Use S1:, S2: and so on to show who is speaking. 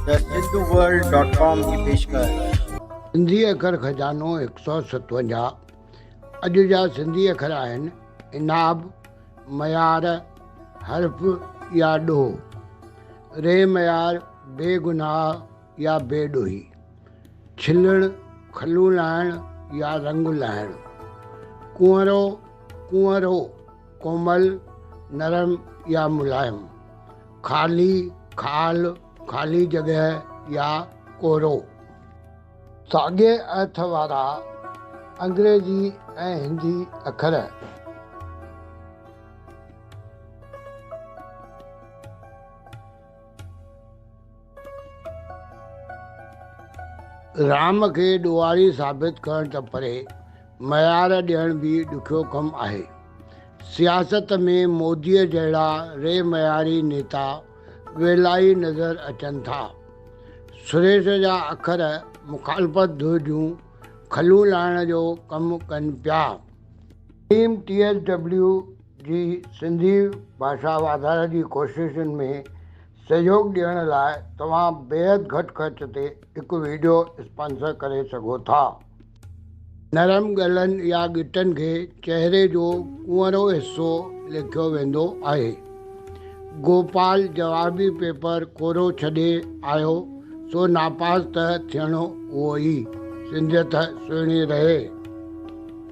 S1: The Sindhu world dot com جي پيشڪش.
S2: سنڌي اکر خزانو 157 اڄ جا سنڌي اکر آهن، عناب، معيار، حرف يا ڏوهه، ري معيار، بي گناهه يا بي ڏوهي، ڇلڻ، کلون لاهڻ يا رنگ لاهڻ، ڪؤنرو، ڪؤنرو، ڪومل، نرم يا ملائم، خالي، خال، خالي جڳهه يا ڪورو. ساڳئي ارٿ وارا انگريزي ۽ هندي اکر. رام کي ڏوهاري ثابت ڪرڻ ته پري، ميار ڏيڻ به ڏکيو ڪم آهي. سياست ۾ موديء جهڙا ري معياري نيتا ويلائي نظر اچن ٿا. سريش جا اکر مخالفت ڌر جون کلون لاهڻ جو ڪم ڪن پيا. ٽيم ٽي ايس ڊبليو جي سنڌي ڀاشا واڌاري جي ڪوششن ۾ سهيوڳ ڏيڻ لاء توهان بيحد گهٽ خرچ تي هڪ وڊيو اسپانسر ڪري سگهو ٿا. نرم ڳلن يا ڳٽن کي چهري جو ڪؤنرو حصو ليکيو ويندو آهي. گوپال جوابي پيپر ڪورو ڇڏي آيو سو ناپاس ته ٿيڻو اهو ئي. سنڌيت سهڻي رهي.